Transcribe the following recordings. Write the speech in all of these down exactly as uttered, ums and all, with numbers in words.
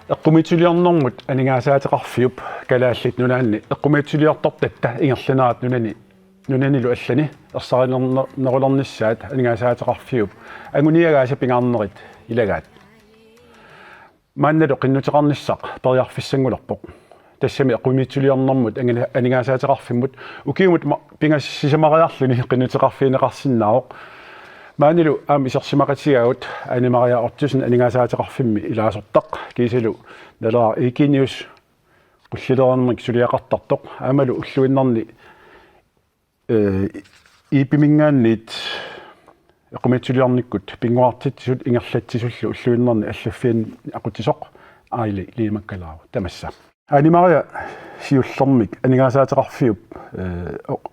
Eqqumiitsuliornermut aningaasaateqarfiup Kalaallit Nunaanni eqqumiitsuliortortatta ingerlanerat nunani, nunanilu allani ersarilernerulernissaat aningaasaateqarfiup anguniagaasa pingaarnerit ilagaat. Maannalu qinnuteqarnissaq periarfissanngulerpoq. Tassami eqqumiitsuliornermut angina-, aningaasaateqarfimmut ukiumut ma-, pingasut sisamariarluni qinnuteqarfigineqarsinnaavoq. Maanilu aamma isersimaqatigaagut Ane Maria Ottosen aningaasaateqarfimmi ilaasortaq kiisalu Naleraq Eugenius qullilerinermik suliaqartartoq aammalu ulluinnarni, eh, Iipiminngaanniit eqqumiitsuliornikkut pinnguartitsisut ingerlatsisullu ulluinnarni allaffianni aqutsisoq Aili Liimakkalaaruk tamassa. Ane Maria, siullermik aningaasaateqarfiup, eh, oq-,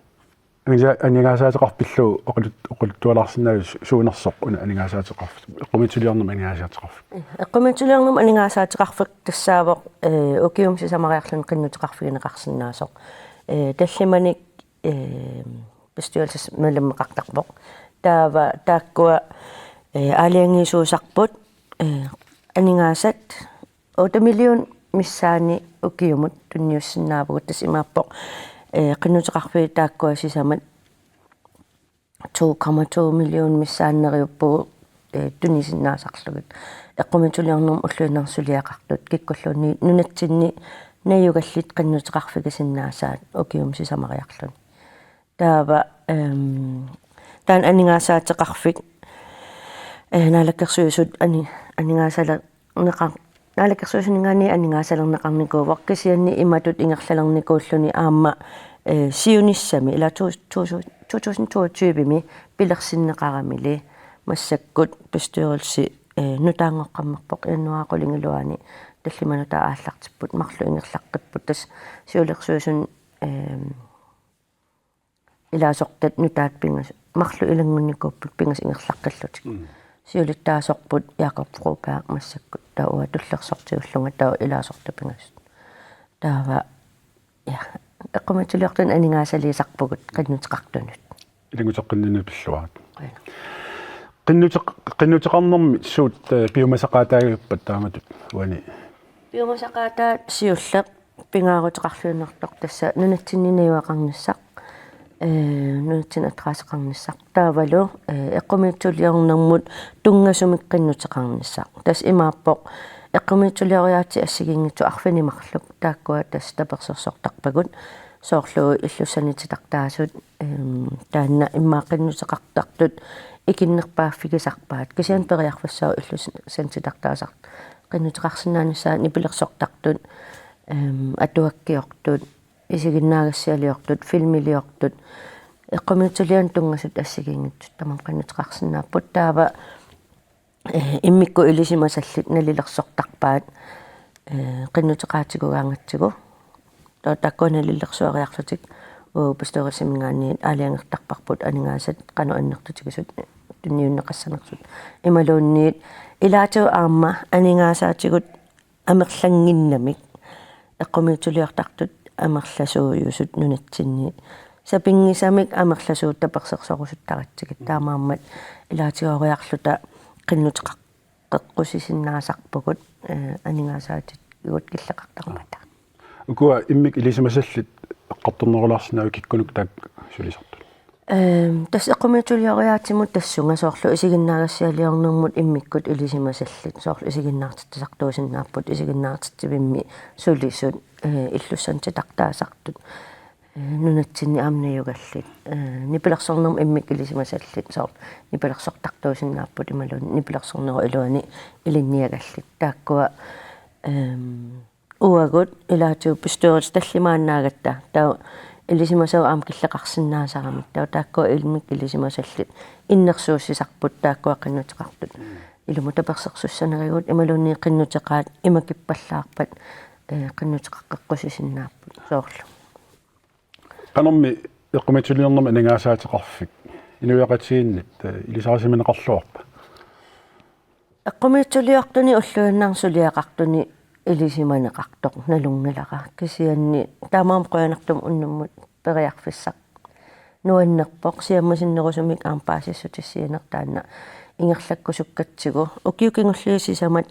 aningaasaa-, aningaasaateqarfik pillugu oqalut-, oqaluttualaarsinnaaviuk su-, suunersoq una aningaasaateqarfik, eqqumiitsuliornermut aningaasaateqarfik? Eqqumiitsuliornermut aningaasaateqarfik tassaavoq, eh, ukiumut sisamariarluni qinnuteqarfigineqarsinnaasoq. Eh, tallimanik, eh, bestyrelsesmedlemmeqartarpoq. Taava taakkua, eh, aalajangiisuusarput, eh, aningaasat otte million missaani ukiumut tunniussinnaavugut, tassa imaappoq, eh, qinnuteqarfiit taakkua sisamat to komma to million missaanut neriuppugut, eh, tunisinnaasarlugit. Eqqumiitsuliornermut ulluinnarni suliaqartut kikkulluunniit nunatsinni najugallit qinnuteqarfigisinnaasaat ukiumut sisamariarluni. Taava, ehm, taanna aningaasaateqarfik, eh, Naalakkersuisut ani-, aningaasalerneqar-, Naalakkersuisuninngaanniit aningaasalerneqarnikuuvoq, kisianni imatut ingerlalernikuulluni aamma, eh, siunissami, ila tu-, tu-, to tusind toogtyve-mi pilersinneqaramili massakkut bestyrelse, eh, nutaanngoqqammerpoq januaarip qulingiluaani tallimat nutaat aallartipput marluk ingerlaqqipput, tassa siulersuisuni, ehm, ilaasortat nutaat pingasut marluk ilanngunnikuupput pingasut ingerlaqqillutik. Mm. Siulittaasorput Jakob Broberg massakkut, taava uanga tullersortigullunga, taava ilaasortat pingasut. Taava, ja, eqqumiitsuliortunut aningaasaliisarpugut qinnuteqartunut. Ilannguteqqinninnut pilluarit. Qujanaq. Qinnuteq-, qinnuteqarnermi suut, eh, piumasaqaataagivippat taamatut uani? Piumasaqaataat siulleq pingaaruteqarluinnartoq tassa nunatsinni najugaqarnissaq, eh, nunatsinni attraaseqarnissaq. Taavalu, eh, eqqumiitsuliornermut tunngasumik qinnuteqarnissaq. Tassa imaappoq eqqumiitsulioriaatsit assigiinngitsut arfineq-marluk taakkua tassa tapersersortarpagut, soorlu illussanit titartaasut, ehm, taanna immaqa qinnuteqartartut ikinnerpaaffigisarpaat. Kisianni periarfissaq illussanit titartaasartut qinnuteqarsinnaanissaat nipilersortartut, ehm, atuakkiortut, isiginnaagassialiortut, filmiliortut, eqqumiitsulianik tunngasut assigiinngitsut tamarmik qinnuteqarsinnaapput. Taava, eh, immikkut ilisimasallit nalilersortarpaat, eh, qinnuteqaatigugaangatsigu. Taava taakkua nalilersueriarlutik uagut bestyrelsiminngaanniit aalajangertarparput aningaasat qanoq annertutigisut tunniunneqassanersut. Imaluunniit ilaatigut aamma aningaasaatigut amerlannginnamik eqqumiitsuliortartut amerlasuujusut nunatsinni sapinngisamik amerlasuut tapersersorusuttaratsigit, taamaammat ilaatigooriarluta qinnuteqar-, qeqqusisinnaasarpugut, eh, aningaasaatit uagut killeqartarmata. Ukua immikkut ilisimasallit eqqartornerulaarsinnaavit kikkunuku taakku sulisartut? Ehm, tassa eqqumiitsulioriaatimut tassunga soorlu isiginnaagassialiornermut immikkut ilisimasallit, soorlu isiginnaartitsisartuusinnaapput, isiginnaartitsivimmi sulisut, eh, illussanit titartaasartut, eh, nunatsinni aamma najugallit, eh, nipilersornermut immikkut ilisimasallit, soorlu nipilersortartuusinnaapput imaluunniit nipilersornerup iluani ilinniagallit. Taakkua, ehm, uagut ilaatigut bestyrelse tallimaannaagatta, taava ilisimasagut aamma killeqarsinnaasaramik, taava taakkua immikkut ilisimasallit innersuussisarput taakkua qinnuteqartut. Ilumut tapersersussanerigut imaluunniit qinnuteqaat imakippallaarpat, eh, qinnuteqaqqeqqusisinnaapput soorlu. Qanormi eqqumiitsuliornermut aningaasaateqarfik inuiaqatigiinnit, eh, ilisarisimaneqarluarpa? Eqqumiitsuliortuni ulluinnarni suliaqartuni ilisimaneqartoq nalunngilara. Kisianni taamaammat qujanartumik unnummut periarfissaq nuannerpoq, siammasinnerusumik aamma paasissutissiineq taanna ingerlakkusukkatsigu. Ukiut kingulliit sisamat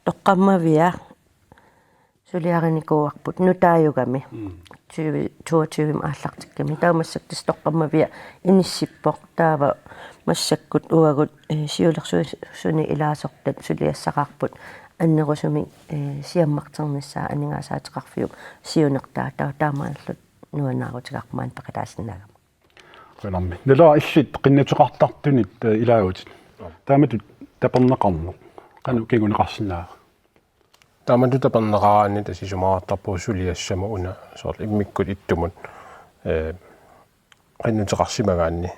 toqqammavia suliarinikuuarput nutaajugami. Mm. Tyve toogtyve aallartikkami. Taava massakkut toqqammavia inissippoq. Taava massakkut uagut, eh, siulersuisuni ilaasortat suliassaqarput annerusumik, eh, siammarternissaa aningaasaateqarfiup siunertaa, taava taamaalilluta nuannaarutigaarput maani peqataasinnaagama. Qujanarmi. Naleraq, illit qinnuteqartartunit, eh, ilaavutit. Taamatut taperneqarneq qanoq kinguneqarsinnaava? Taamatut taperneqaraanni tassa isumaqartarpoq suliassamut una soorlu immikkut ittumut, eh, qinnuteqarsimagaanni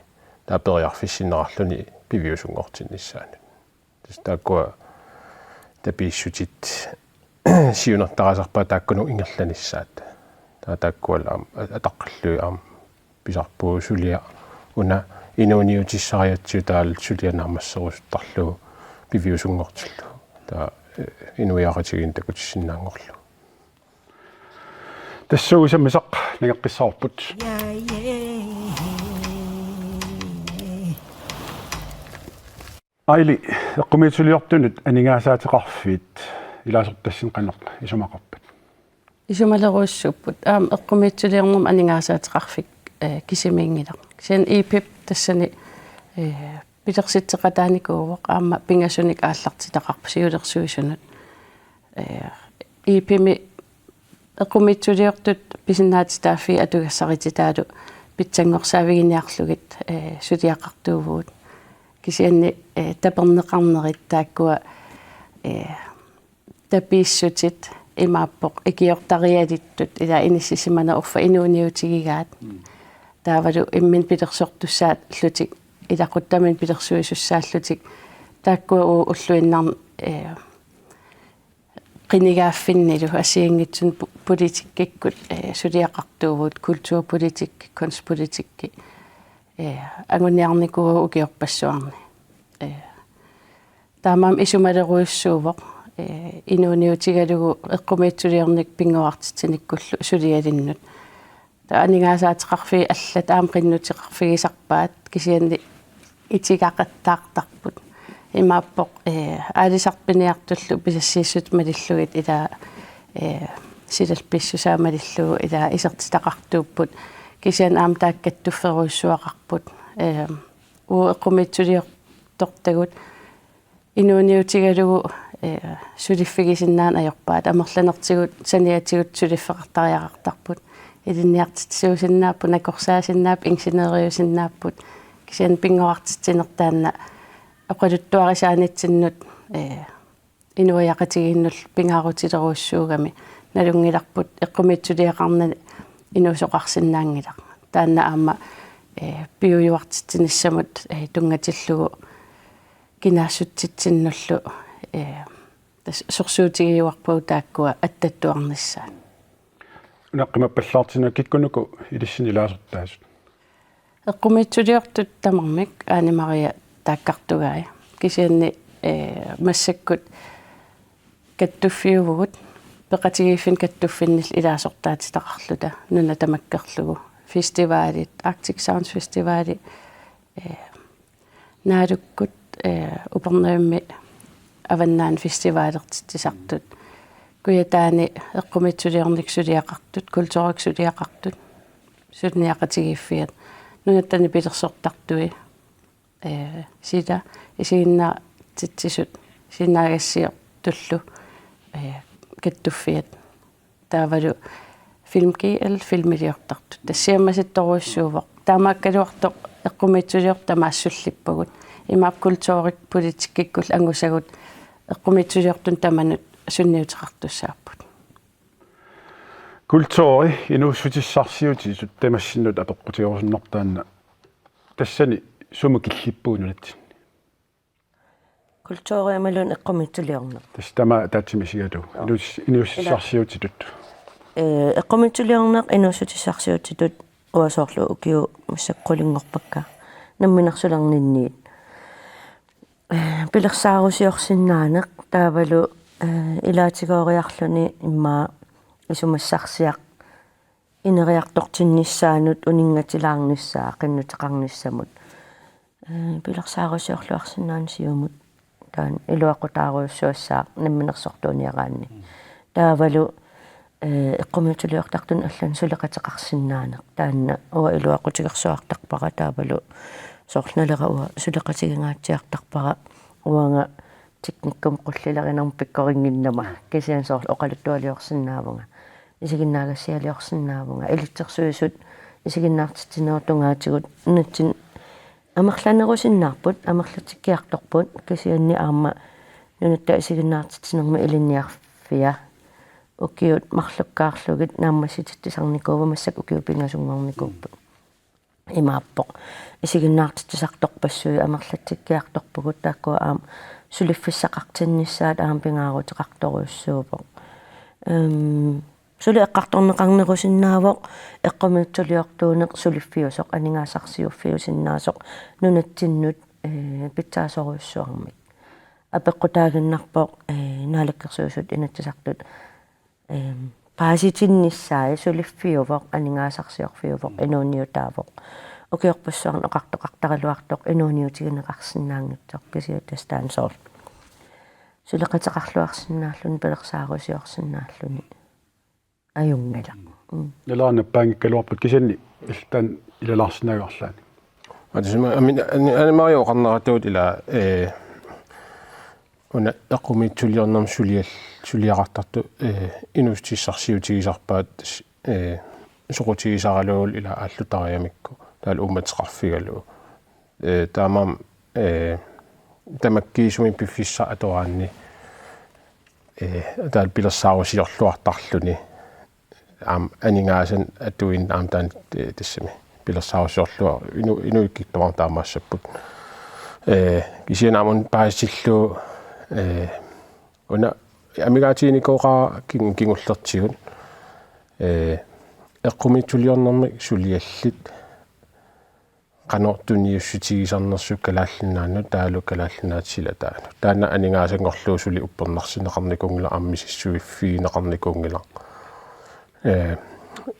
taava periarfissinneqarluni piviusunngortinnissaanut. Tassa taakkua tapiissutit siunertarisarpaat taakkununnga ingerlanissaat. Taava taakkualu aamma ataqqillugit aamma pisarpugut suliaq una inuuniutissarigatsigu taavalu suliaq naammasserusuttarlugu piviusunngortillugu. Taava, eh, inuiaqatigiinnut takutissinnaanngorlugu. Tassuugu sammisaq nangeqqissavarput. Aili, eqqumiitsuliortunut aningaasaateqarfiit ilaasortassat qanoq isumaqarpat? Isumalerujussuupput. Aamma eqqumiitsuliornermi aningaasaateqarfik, eh, kisimiinngilaq. Kisianni I P-p tassani, eh, pilersitseqataanikuuvoq, aamma pingasunik aallartitaqarpoq siulersuisunut. Eh, I P-mi eqqumiitsuliortut pisinnaatitaaffii atugassarititaalu pitsanngorsaaffiginiarlugit, eh, suliaqartuuvugut. Kisianni, eh, taperneqarnerit taakkua, eh, tapiissutit imaappoq ikiortarialittut, ila inissisimaneq uffa inuuniutigigaat. Mm. Taavalu imminut pilersortussaallutik, ilaquttaminut pilersuisussaallutik. Taakkua uagut ulluinnarni, eh, qinigaaffinnilu assigiinngitsunik pu-, politikkikkut, eh, suliaqartuuvugut, kulturpolitik, kunstpolitikki, eh, anguniarnikuuvugut ukiorpassuarni. Eh, taamaammat isumalerujussuuvoq, eh, inuuniutigalugu eqqumiitsuliornikkut pinnguartitsinikkullu sulialinnut. Taava aningaasaateqarfiit allat aamma qinnuteqarfigisarpaat, kisianni itigaqattaartarput. Imaappoq, eh, aalisartut piniartullu pisassiissutsit malillugit ila, eh, silalliit pissusaat malillugu ila isertitaqartuupput. Kisianni aamma taakku kattufferujussuaqarput. Eh, uagut eqqumiitsuliortortagut inuuniutigalugu, eh, suliffigisinnaaneq ajorpaat, amerlanertigut saniatigut suliffeqartariaqartarput. Ilinniartitsisuusinnaapput, nakorsaasinnaapput, ingeniøriusinnaapput. Kisianni pinnguartitsineq taanna oqaluttuarisaanitsinnut, eh, inuiaqatigiinnullu pingaarutilerujussuugami. Nalunngilarput eqqumiitsuliaqarnani inuusoqarsinnaanngilaq. Taanna aamma, eh, piujuartitsinissamut, eh, tunngatillugu kinaassutsitsinnullu, eh, tassa sorsuutigiuarpagut taakkua attattuarnissaat. Una qimappallaartinnanga, kikkunuku ilissinnut ilaasortaasut? Eqqumiitsuliortut tamarmik Ane Maria taakkartugai. Kisianni, eh, massakkut kattuffiuvugut, peqatigiiffinnut kattuffinnillu ilaasortaatitaqarluta nuna tamakkerlugu. Festivalit, Arctic Sounds Festivali, eh, Naalukkut, eh, Upernavimmi Avannaani festivalertitsisartut. Kujataani eqqumiitsuliornikkut suliaqartut, kulturikkut suliaqartut, suliniaqatigiiffiat. Nunatta pilersortartui, eh, sila isiginnaartitsisut, isiginnaagassiortullu, eh, kattuffiat. Taavalu Film G L, filmiliortartut. Tassa siammasittorujussuuvoq. Taamaakkaluartoq eqqumiitsuliortut tamaasa sullippagut. Imaappoq kulturikkut politikkikkullu angusagut eqqumiitsuliortunut tamanut sunniuteqartussaapput. Kulturi inuussutissarsiutitut tamassinnut apeqqutigerusunnarpoq taanna. Tassani sumut killippugut nunatsinni? Kulturi imaluunniit eqqumiitsuliorneq. Tassa tamaat ataatsimik isigalugu. Joo. Inuus-, inuussutissarsiutitut. Eh, eqqumiitsuliorneq inuussutissarsiutitut uasoorlu ukiut massakkut qulinngorpakka namminersulerninniit. Pilersaarusiorsinnaaneq taavalu, eh, ilaatigooriarluni immaqa isumassarsiaq ineriartortinnissaanut uninngatilaarnissaa qinnuteqarnissamut. Eh, pilersaarusiorluarsinnaaneq siumut taanna iluaqutaarujussuassaaq namminersortuuniaraanni. Taavalu, eh, eqqumiitsuliortartuni allani suleqateqarsinnaaneq. Taanna uanga iluaqutigersuartarpara taavalu soorlu Nalera uanga suleqatigingaatsiartarpara uanga teknikkumi qullilerinermut pikkorinnginnama. Kisianni soorlu oqaluttualiorsinnaavunga. Isiginnaagassialiorsinnaavunga. Ilitsersuisut isiginnaartitsinerup tungaatigut nunatsinni amerlanerusinnaarput, amerlatikkiartorput, kisianni aamma nunatta isiginnaartitsinermi ilinniarfia. Ukiut marlukkaarlugit naammassititsisarnikuuvugut, massakkut ukiut pingasunngornikuupput. Imaappoq. Isiginnaartitsisartorpassuit amerlatikkiartorpugut, taakkua aamma suliffissaqartinnissaat aamma pingaaruteqartorujussuuvoq. Ehm, suli eqqartorneqarnerusinnaavoq eqqumiitsuliortuuneq suliffiusoq, aningaasarsiuffiusinnaasoq nunatsinnut, eh, pitsaasorujussuarmik. Apeqqutaaginnarpoq, eh, Naalakkersuisut Inatsisartut, ehm, paasitinnissaat suliffiuvoq, aningaasarsiorfiuvoq, inuuniutaavoq. Ukiorpassuarni oqartoqartaraluartoq inuuniutigineqarsinnaanngitsoq, kisianni tassa taanna soorlu suleqateqarluarsinnaalluni, pilersaarusiorsinnaalluni ajunngilaq. Mm. Nalera nappaanngikkaluarput kisianni illit taanna ilalaarsinnaaviuk arlaannik? Atisima amin ani Maria oqarneratut ila, eh, una eqqumiitsuliornermi sulial-, suliaqartartut, eh, inuussutissarsiutigisarpaat, eh, soqutigisaralugu ila aallutariamikku taavalu uummateqarfigalugu. Eh, taamaammat, eh, tamakkiisumik piffissaq atoraanni, eh, taavalu pilersaarusiorluartarluni aamma aningaasanik atuineq aamma taanna, eh, tassami pilersaarusiorlua inu-, inuit kikkut tamarmik taamaassapput. Eh, kisianni aamma una paasitillugu, eh, una amigaatiginikuuara kin-, kingullertigut, eh, eqqumiitsuliornermik suliallit qanoq tunniussutigisarnersut Kalaallit Nunaannut taavalu Kalaallit Nunaata silataanut. Taanna aningaasanngorlugu suli uppernarsineqarnikuunngilaq, aamma misissuiffigineqarnikuunngilaq. Eh,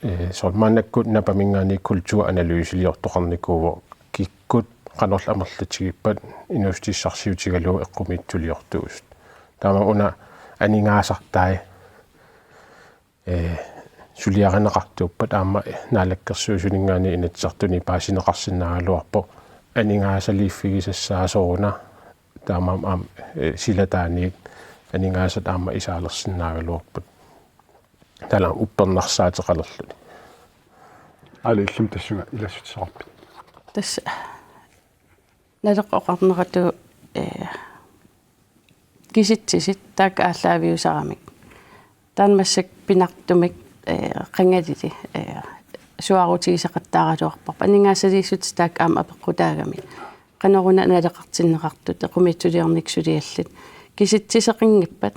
eh, soorlu maannakkut Napaminngaanniit kulturanalyseliortoqarnikuuvoq, kikkut qanorlu amerlatigippat inuussutissarsiutigalugu eqqumiitsuliortuusut. Taamaammat una aningaasartai, eh, suliarineqartuuppat aamma Naalakkersuisuninngaanniit Inatsisartuni paasineqarsinnaagaluarpoq aningaasaliiffigisassaa sooruna, taamaammat aamma, eh, silataaniit aningaasat aamma isaalersinnaagaluarput. Taanna uppernarsaateqalerluni. Aali, illimmi tassunga ilassutissaqarpit? Tassa Naleqqap oqarneratut, eh, kisitsisit taakku aallaaviusaramik. Taanna massakkut pinartumik, eh, qangalili, eh, suaarutigisaqattaaraluarparput. Aningaasaliissutit taakku aamma apeqqutaagamik. Qanoruna naleqartinneqartut, eqqumiitsuliornikkut suliallit. Kisitsiseqanngippat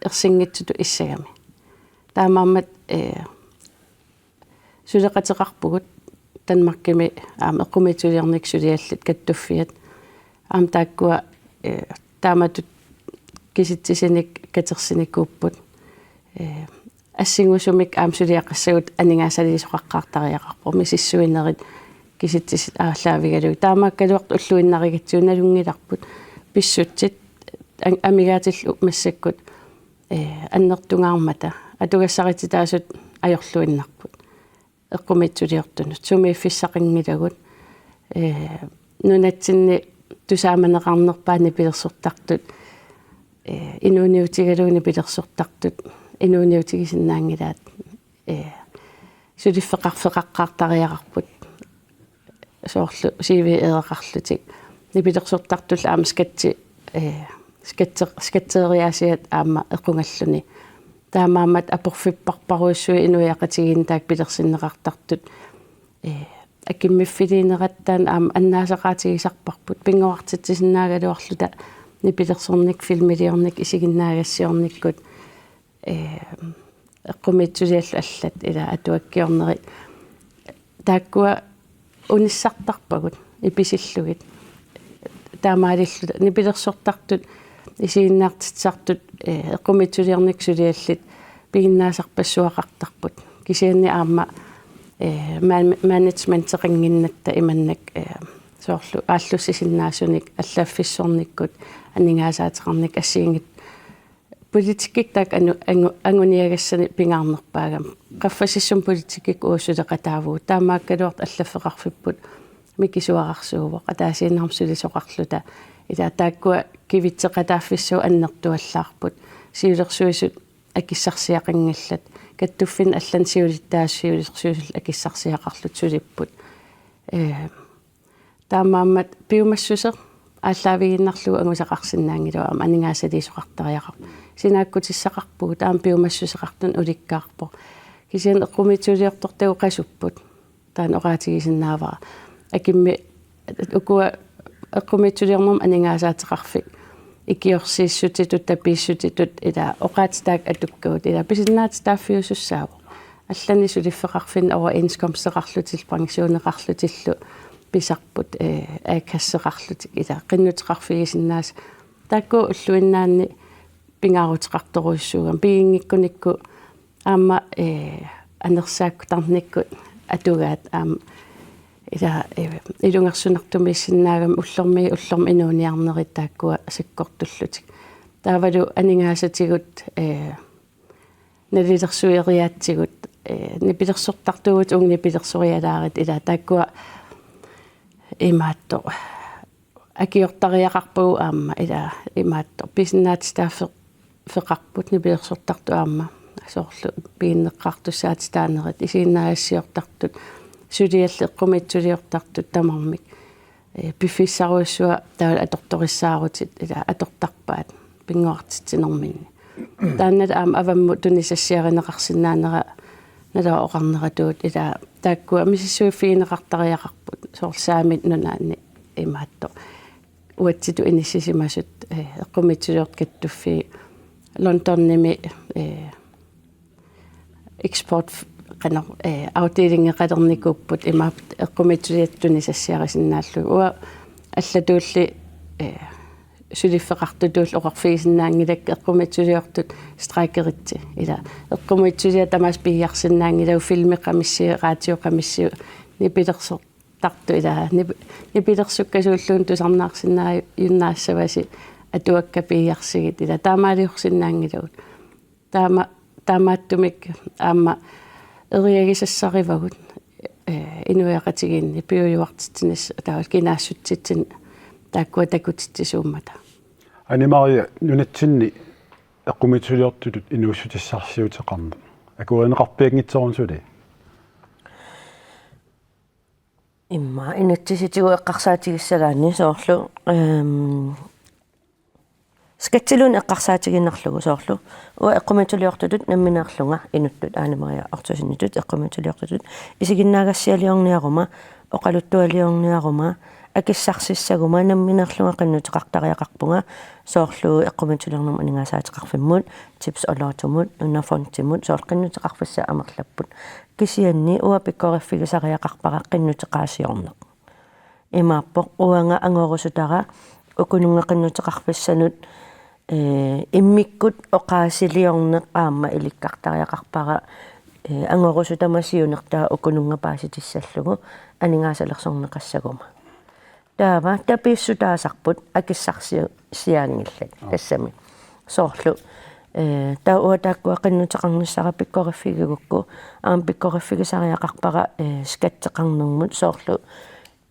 ersinngitsutut issagami. Taamaammat, eh, suleqateqarpugut Danmarkimi aamma eqqumiitsuliornikkut suliallit kattuffiat. Aamma taakkua, eh, taamatut kisitsisinik katersinikuupput. Eh, assingusumik aamma suliaqassagut aningaasaliisoqaqqaartariaqarpoq. Misissuinerit kisitsisit aallaavigalugit. Taamaakkaluartoq ulluinnarigatsigu nalunngilarput. Pissutsit an-, amigaatillu massakkut, eh, annertungaarmata atugassarititaasut ajorluinnarput. Eqqumiitsuliortunut sumiiffissaqanngilagut, eh, nunatsinni tusaamaneqarnerpaat nipilersortartut, eh, inuuniutigalugu nipilersortartut inuuniutigisinnaanngilaat, eh, suliffeqarfeqaqqaartariaqarput. Soorlu C V-eqarlutik. Nipilersortartullu aamma skatsi, eh, skatse-, skatseeriaasiat aamma equngalluni. Taamaammat aporfipparparujussuit inuiaqatigiinni taakku pilersinneqartartut, eh, akimmiffiliinerat taanna aamma annaasaqaatigisarparput. Pinnguartitsisinnaagaluarluta nipilersornikkut, filmiliornikkut, isiginnaagassiornikkut, eh, eqqumiitsuliallu allat ila atuakkiornerit. Taakkua unissartarpagut ipisillugit. taamaalilluta nipilersortartut isiginnaartitsisartut, eh, eqqumiitsuliornikkut suliallit piginnaasarpassuaqartarput. Kisianni aamma, eh, man-, managementeqannginnatta imannak, eh, soorlu aallussisinnaasunik, allaffissornikkut, aningaasaateqarnikkut assigiinngitsut politikkikkut taakku anu-, angu-, anguniagassanik pingaarnerpaagami. Qaffasissumik politikkikkut uagut suleqataavugut. Taamaakkaluartoq allaffeqarfipput mikisuararsuuvoq. Ataasiinnarmik sulisoqarluta. Ila taakkua kivitseqataaffissuit annertuallaarput. Siulersuisut akissarsiaqanngillat. Kattuffinni allani siulittaasut siulersuisullu akissarsiaqarlutik sulipput. Eh, taamaammat piumassuseq aallaavigiinnarlugu angusaqarsinnaanngilagut aamma aningaasaliisoqartariaqarpoq. Sinaakkutissaqarpugut aamma piumassuseqartunik ulikkaarpoq. Kisianni eqqumiitsuliortortagut qasupput. Taanna oqaatigisinnaavara. Akimmi ukua eqqumiitsuliornermut aningaasaateqarfik ikiorsiissutitut, tapiissutitut, ila oqaatsit taakku atukkagut, ila pisinnaatitaaffiusussaavoq. Allanik suliffeqarfinni overenskomsteqarlutillu, pensioneqarlutillu pisarput, eh, a-kasseqarlutik, ila qinnuteqarfigisinnaasut. Taakku ulluinnaanni pingaaruteqartorujussuugami, piginngikkunikku aamma, eh, anersaakkutarnikkut atugaat aamma ila, eh, ilungersunartumiissinnaagami ullormiit ullormut inuuniarnerit taakkua sakkortullutik. Taavalu aningaasatigut, eh, nalilersueriaatsigut, eh, nipilersortartuuvutit uunga nipilersorialaarit, ila taakkua imaattoq akiortariaqarpagut aamma, ila imaattoq pisinnaatitaaffe-, feqarput nipilersortartut aamma, soorlu piginneqartussaatitaanerit, isiginnaagassiortartut, suliallit eqqumiitsuliortartut tamarmik. Eh, piffissarujussuaq taavalu atortorissaarutit, ila atortarpaat pinnguartitsinerminni. Taanna aamma avammut tunisassiarineqarsinnaanera naluara oqarneratuut, ila taakkua misissuiffigineqartariaqarput, soorlu Saaminit Nunaanni imaattoq. Uatsitut inissisimasut, eh, eqqumiitsuliortut kattuffii Londonimi, eh, eksport f-, qanoq, eh, afdelingeqalernikuupput, imaappoq eqqumiitsuliattut tunisassiarisinnaallugu. Uanga allatuulli, eh, suliffeqartutullu oqarfigisinnaanngilakka eqqumiitsuliortut strejkeritsi. Ila eqqumiitsuliat tamaasa piiarsinnaanngilagut, filmeqamissiit, radioqamissiit, nipilersortartut, ila nip-, nipilersukkasuulluunniit tusarnaarsinnaajunnaassavasi, atuakkat piiarsigit, ila taamaaliorsinnaanngilagut. Taama-, taamaattumik aamma eriagisassarivagut, eh, inuiaqatigiinni piujuartitsinissaq, taavalu kinaassutsitsinnut taakkua takutitsisuummata. Ane Maria, nunatsinni eqqumiitsuliortutut inuussutissarsiuteqarneq akuerineqarpianngitsooruni suli? Immaqa inatsisitigut eqqarsaatigissagaanni soorlu, ehm, skatsiluunniit eqqarsaatigiinnarlugu soorlu. Uanga eqqumiitsuliortutut nammineerlunga inuttut, Ane Maria Ottosenitut eqqumiitsuliortutut isiginnaagassialiorniaruma, oqaluttualiorniaruma, akissarsissaguma nammineerlunga qinnuteqartariaqarpunga, soorlu eqqumiitsuliornermut aningaasaateqarfimmut, Tips og Lottomut, una fondimut, soorlu qinnuteqarfissat amerlapput. Kisianni uanga pikkoriffigisariaqarpara qinnuteqaasiorneq. Imaappoq uanga angorusutara ukununnga qinnuteqarfissanut, eh, immikkut oqaasiliorneq aamma ilikkartariaqarpara, eh, angorusutama siunertaa ukununnga paasitissallugu aningaasalersorneqassaguma. Taava tapiissutaasarput akissarsi-, siaanngillat. Aa. Tassami. Soorlu, eh, taava uanga taakkua qinnuteqarnissara pikkoriffigigukku, aamma pikkoriffigisariaqarpara, eh, skatteqarnermut soorlu,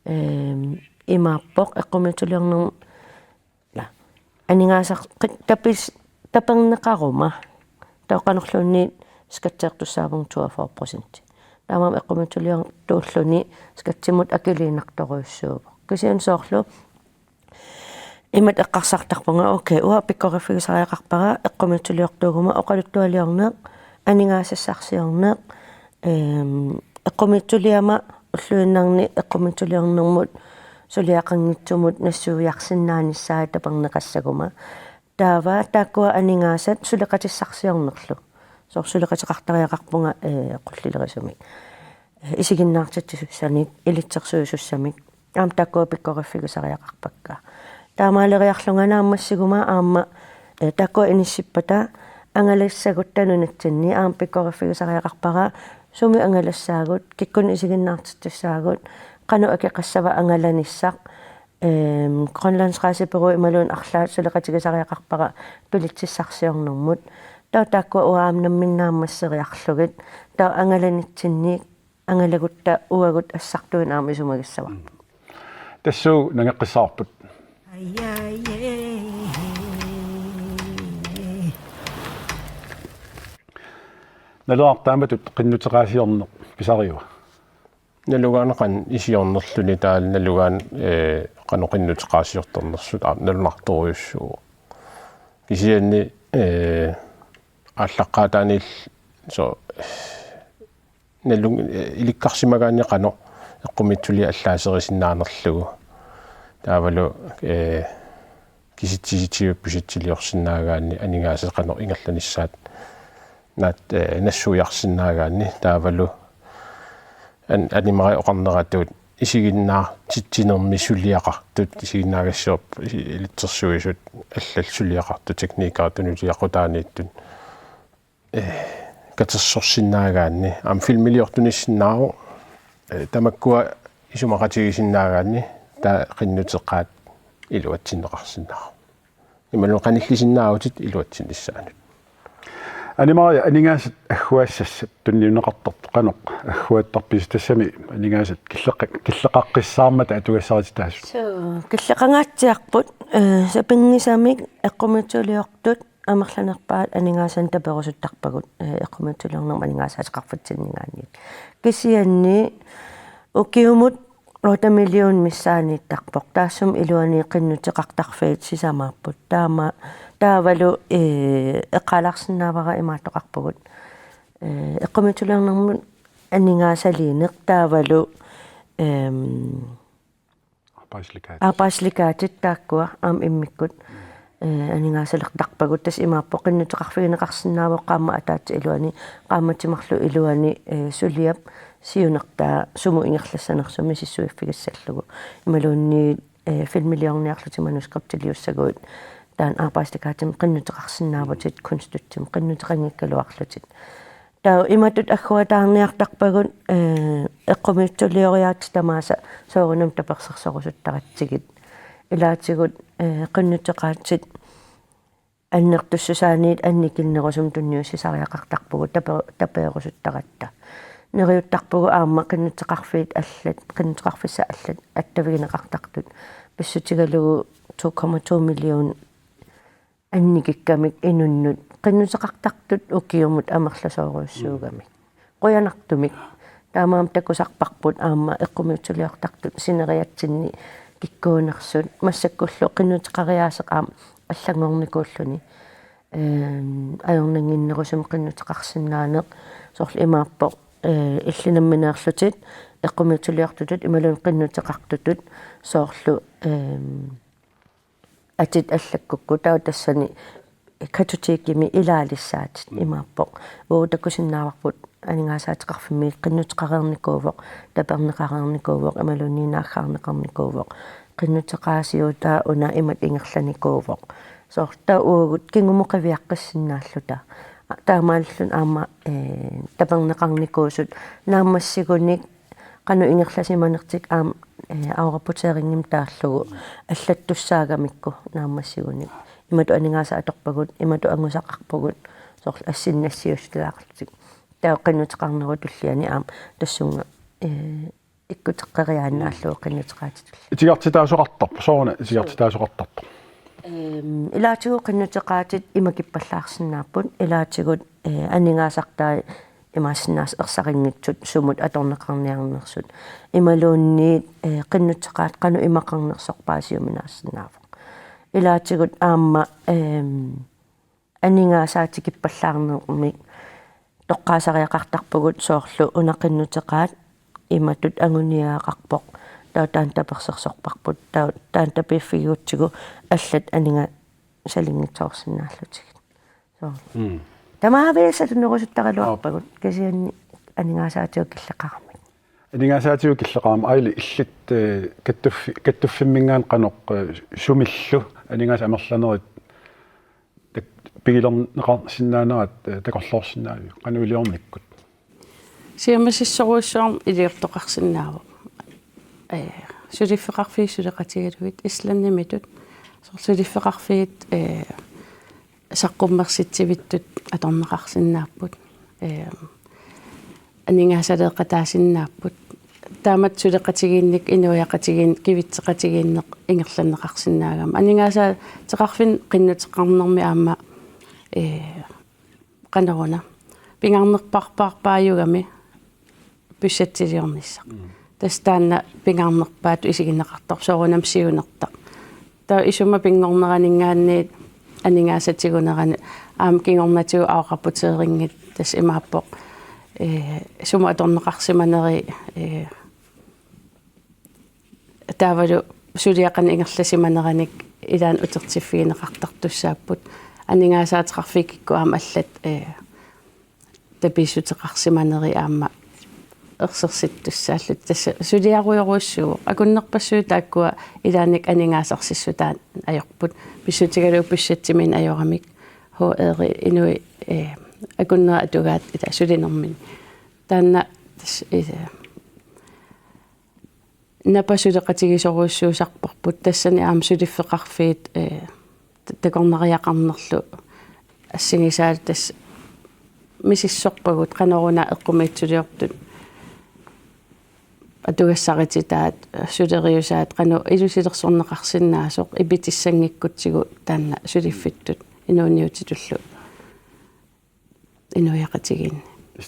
ehm, imaappoq eqqumiitsuliornermut, la, aningaasar-, qi-, tapis-, taperneqaruma. Taava qanorluunniit skatteertussaavunga toogfyrre procent. Taamaammat eqqumiitsuliortuulluni skattimut akiliinnartorujussuuvoq. Kisianni soorlu imatut eqqarsartarpunga, okay, uanga pikkoriffigisariaqarpara eqqumiitsuliortuuguma oqaluttualiorneq, aningaasassarsiorneq, ehm, eqqumiitsuliama ulluinnarni eqqumiitsuliornermut suliaqanngitsumut nassuiarsinnaanissaa taperneqassaguma. Taava taakkua aningaasat suleqatissarsiornerlu. Soorlu suleqateqartariaqarpunga, eh, qullilerisumik. Eh, isiginnaartitsisussanik, ilitsersuisussamik. Aamma taakkua pikkoriffigisariaqarpakka. Taamaaleriarlunga naammassiguma aamma, eh, taakkua inissippata angalassagutta nunatsinni aamma pikkoriffigisariaqarpara sumi angalassaagut, kikkunnit isiginnaartitsissaagut, qanoq akeqassava angalanissaq, ehm, Grønlandsrejsebureau imaluunniit arlaat suleqatigisariaqarpara bilitsissarsiornermut. Taava taakkua uanga aamma namminneq naammasseriarlugit. Taava angalanitsinni angalagutta uagut assartuinnaq aamma isumagissavarput. Tassuuna nangeqqissavarput. Naluara taamatut qinnuteqaasiorneq pisariva? Nalugaana qanoq isiornerluni taavalu nalugaana, eh, qanoq qinnuteqaasiortarnersut aamma nalunartorujussuuvoq. Kisianni, eh, aallaqqaataaniilli so- nalun-, eh, ilikkarsimagaanni qanoq eqqumiitsuliaq allaaserisinnaannerlugu. Taavalu, eh, kisitsisitigut pusitsiliorsinnaagaanni aningaasat qanoq ingerlanissaat naat, eh, nassuiarsinnaagaanni taavalu an-, Anne-Marie oqarneratut isiginnaartitsinermi suliaqartut, isiginnaagassiorput isi-, ilitsersuisut allallu suliaqartut teknikkeritut tunuliaqutaaniittut. Eh, katersorsinnaagaanni aamma filmiliortunissinnaavoq, eh, tamakkua isumaqatigisinnaagaanni taava qinnuteqaat iluatsinneqarsinnaavoq. Imaluunniit qanillisinnaavutit iluatsinnissaanut. Anne-Marie, aningaasat agguaassassat tunniunneqartartut qanoq agguaattarpisi, tassami aningaasat killeqa-, killeqaqqissaarmata atugassarititaasut? Suu, killeqangaatsiarput, eh, sapinngisamik eqqumiitsuliortut amerlanerpaat aningaasanik taperusuttarpagut, eh, eqqumiitsuliornermut aningaasaateqarfitsinninngaanniit. Kisianni ukiumut otte million missaaniittarpoq. Taassuma iluani qinnuteqartarfiit sisamaapput. Taama, taavalu, eh, eqqaalaarsinnaavara imaattoqarpugut. Eh, eqqumiitsuliornermut aningaasaliineq taavalu, ehm, Arbejdslekage. Arbejdslekagit taakkua aamma immikkut, eh, aningaasalertarpagut, tassa imaappoq qinnuteqarfigineqarsinnaavoq qaammat ataatsip iluani, qaammatit marluk iluani, eh, suliap siunertaa sumut ingerlassanersoq misissuiffigissallugu. Imaluunniit, eh, filmiliorniarlutit manuskriptiliussaguit taanna arbejdslekagimik qinnuteqarsinnaavutit, kunstutsimik qinnuteqanngikkaluarlutit. Taava imatut agguataarniartarpagut, eh, eqqumiitsulioriaatsit tamaasa soorunami tapersersorusuttaratsigit. Ilaatigut, eh, qinnuteqaatsit annertussusaanniit annikinnerusumik tunniussisariaqartarpugut tape-, tapeerusuttaratta. Neriuttarpugut aamma qinnuteqarfiit allat, qinnuteqarfissat allat attavigineqartartut. Pissutigalugu to komma to million annikikkamik inunnut qinnuteqartartut ukiumut amerlasoorujussuugamik. Qujanartumik. Taamaammat takusarparput aamma eqqumiitsuliortartut sineriatsinni kikkuunersut, massakkullu qinnuteqariaaseq aamma allanngornikuulluni, ehm, ajornannginnerusumik qinnuteqarsinnaaneq, soorlu imaappoq, eh, illit nammineerlutit eqqumiitsuliortutut imaluunniit qinnuteqartutut soorlu, ehm, atit allakkukku, taava tassani kartotekimi ilaalissaatit. Mm. Imaappoq. Uagut takusinnaavarput aningaasaateqarfimmi qinnuteqareernikuuvoq, taperneqareernikuuvoq, imaluunniit naaggaarneqarnikuuvoq. Qinnuteqaasiutaa una imatut ingerlanikuuvoq. Soorlu taava uagut kingumut qiviaqqissinnaalluta. Taamaalilluni aamma, eh, taperneqarnikuusut naammassigunik qanoq ingerlasimanertik aamma, eh, afrapporteringimik taallugu allattussaagamikku naammassigunik. Imatut aningaasat atorpagut, imatut angusaqarpugut, soorlu assinnik nassiussutilaarlutik. Taava qinnuteqarnerup tulliani aamma tassunga, eh, ikkuteqqeriaannaallugu qinnuteqaatitulli. Itigartitaasoqartarpoq, sooruna itigartitaasoqartartoq? Ehm, ilaatigut qinnuteqaatit ima kippallaarsinnaapput, ilaatigut, eh, aningaasartai imaassinnaavoq ersarinngitsut sumut atorneqarniarnersut. Imaluunniit, eh, qinnuteqaat qanoq imaqarnersoq paasiuminaassinnaavoq. Ilaatigut aamma, ehm, aningaasaatit kippallaarnermik toqqaasariaqartarpugut soorlu una qinnuteqaat imatut anguniagaqarpoq. Taava taanna tapersersorparput. Taava taanna tapiiffigigutsigu allat aninga- salinngitsoorsinnaallutigit. Soorlu. Mm. Tamaaviisa tunerusuttaraluarpagut, aap, kisianni aningaasaatigut killeqaramik. Aningaasaatigut killeqarami Aili illit, eh, kattuffi-, kattuffimminngaanniit qanoq, eh, sumillu aningaasat amerlanerit tak-, pigilerneqarsinnaanerat, eh, takorloorsinnaaviuk qanoq iliornikkut? Siammasissorujussuarmik iliortoqarsinnaavoq. Eh, suliffeqarfiit suleqatigalugit Islandimitut. Soorlu suliffeqarfiit, eh, saqqummersitsivittut atorneqarsinnaapput. Eh, aningaasaleeqataasinnaapput. Taamatut suleqatigiinnik, inuiaqatigiinneq, kivitseqatigiinneq ingerlanneqarsinnaagami. Aningaasaateqarfinni qinnuteqarnermi aamma, eh, qanoruna. Pingaarnerpaarpaajugami pissarsialiornissaq. Mm. Tassa taanna pingaarnerpaatut isigineqartarpoq soorunami siunertaq. Taava isuma pinngorneraninngaanniit aningaasat tigunerani aamma kingornatigut afrapporterinngitsut tassa imaappoq, eh, sumut atorneqarsimaneri, eh, taavalu suliaq qanoq ingerlasimaneranik ilaanni utertiffigineqartartussaapput. Aningaasaateqarfiit kikkut aamma allat, eh, tapiissuteqarsimaneri aamma ersersittussaallutik. Tassa suliarujorujussuuvoq. Akunnerpassuit taakkua ilaanni aningaasarsissutaat ajorput. Pissutigalugu pissarsiaminnut ajoramik H R-i inuit, eh, akunneri atugaat ila sulinermini. Taanna tassa, eh, Napa suleqatigisorujussuusarparput tassani aamma suliffeqarfiit, eh, ta-, takornariaqarnerlu assigisaallu tassa misissorpagut qanoruna eqqumiitsuliortut atugassarititaat, suleriusaat qanoq ilusilersorneqarsinnaasoq ipitissanngikkutsigu taanna suliffittut inuuniutitullu inuiaqatigiinni.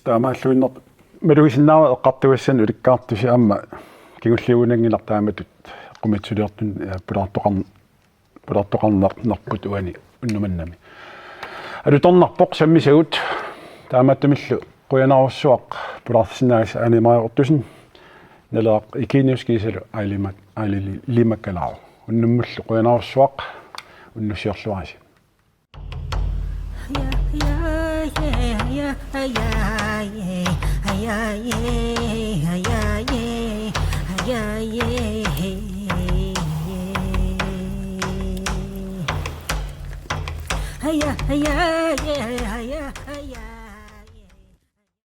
Taamaalluinnartoq malugisinnaavara eqqartugassanut ulikkaartusi aamma kingulliugunanngilaq taamatut eqqumiitsuliortut, eh, pulaartoqar-, pulaartoqarnerput uani unnumannami. Alutornarpoq sammisagut taamaattumillu qujanarsuaq pulaarsinnaagassi Ane Maja Ottosen, Naleraq Eugenius kiisalu Aili Mak-, Aili Li-, Limakalaaruk. Unnummullu qujanarsuaq unnussiorluarisi.